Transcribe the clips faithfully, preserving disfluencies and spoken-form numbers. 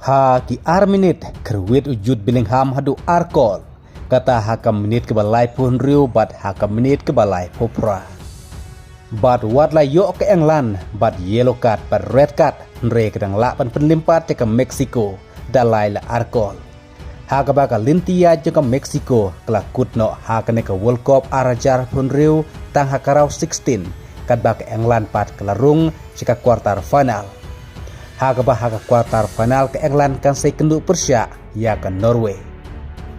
Ha ki ar minit, kyrwit u Jude Bellingham haduh ar kol. Kata ha ka minit kaba laiphew hynriew bad ha ka minit kaba laiphew phra. Bad wat la ïoh ka England bad yellow card bad red card, hynrei ka dang lah ban pynlympat ïa ka Mexico da lai la ar kol. Ha kaba ka lynti ïaid jong ka Mexico ka la kut noh ha kane ka World Cup ar hajar arphew hynriew tang ha ka round sixteen, katba ka England pat ka la rung sha ka quarter final. Ha kaba ha ka quarter final ka England kan sa ïakynduh pyrshah ïa ka Norway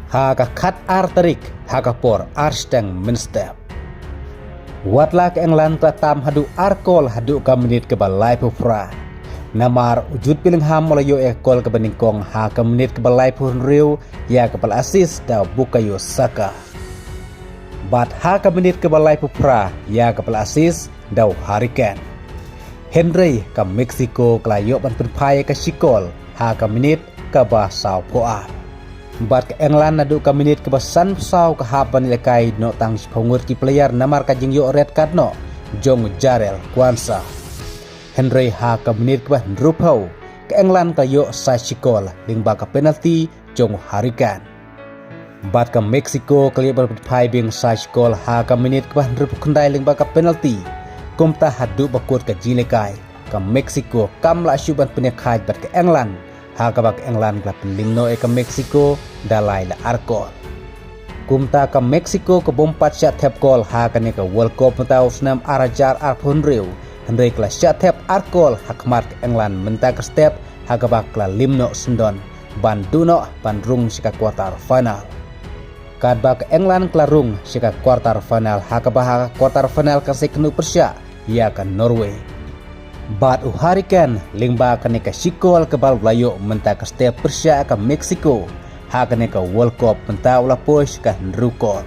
ha ka khat ar tarik ha ka por ar shiteng mynstep. Wat la ka England ka la tam haduh ar kol haduh ka minit kaba laiphew phra. Namar u Jude Bellingham u la ïoh ïa ka kol kaba nyngkong ha ka minit kaba laiphew hynriew, ïa kaba la assist da u Bukayo Saka. Bad ha ka minit kaba laiphew phra, ïa kaba la assist da u Harry Kane. Hynrei ka Mexico ka la ïoh ban pynphai ïa ka shi kol ha ka minit kaba sawphew ar. Bad ka England naduh ka minit kaba sanphew saw ka hap ban ïalehkai noh tang shiphew ngut ki player namar ka jingïoh red card noh jong u Jarell Quansah. Hynrei ha ka minit kaba hynriewphew, ka England ka ïoh sa shi kol lyngba ka penalty jong u Harry Kane. Bad ka Mexico ka la ïoh ban pynphai biang sa shi kol ha ka minit kaba hynriewphew khyndai lyngba ka penalty. Kumta haduh ba kut ka jingïalehkai, ka Mexico kam lah shuh ban pynïakhaid bad ka England, ha kaba ka England ka la pynlyngngoh ïa ka Mexico da lai la ar kol. Kumta ka Mexico ka bym pat shah thep kol ha kane ka World Cup mynta u snem ar hajar arphew hynriew, hynrei ka la shah thep ar kol ha khmat ka England mynta ka step, ha kaba ka la lyngngoh syndon ban duh noh ban rung sha ka quarter final. Katba ka England ka la rung sha ka quarter final, ha kaba ha ka quarter final kan sa ïakynduh pyrshah ïa ka Norway. Bad u Harry Kane lyngba kane ka shi kol kaba u la ïoh mynta ka step pyrshah ïa ka Mexico ha kane ka World Cup mynta u la poi sha ka hynriew kol.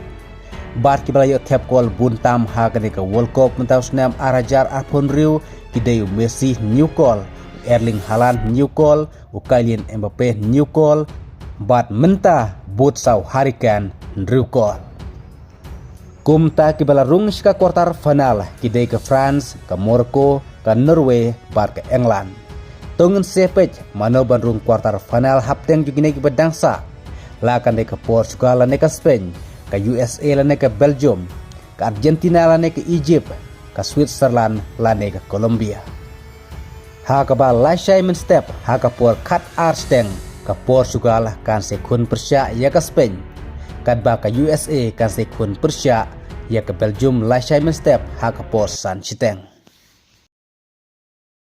Bad kiba la ïoh thep kol bun tam ha kane ka World Cup mynta u snem ar hajar arphew hynriew ki dei u Messi hynñiew kol, u Erling Haaland hynñiew kol, u Kylian Mbappe hynñiew kol, bad mynta bud sa u Harry Kane hynriew kol. Kumta kiba la rung sha ka quarter final ki dei ka France, ka Morocco, ka Norway bad ka England. To ngin sa peit mano ban rung quarter final hapdeng jong kine kiba dang sah. La kan dei ka Portugal lane ka Spain, ka U S A lane ka Belgium, ka Argentina lane ka Egypt, ka Switzerland lane ka Colombia. Ha kaba lashai mynstep ha ka por khat ar shiteng, ka Portugal kan sa ïakhun pyrshah ïa ka Spain, katba ka U S A kan sa ïakhun pyrshah ïa ka Belgium lashai mynstep ha ka por san shiteng.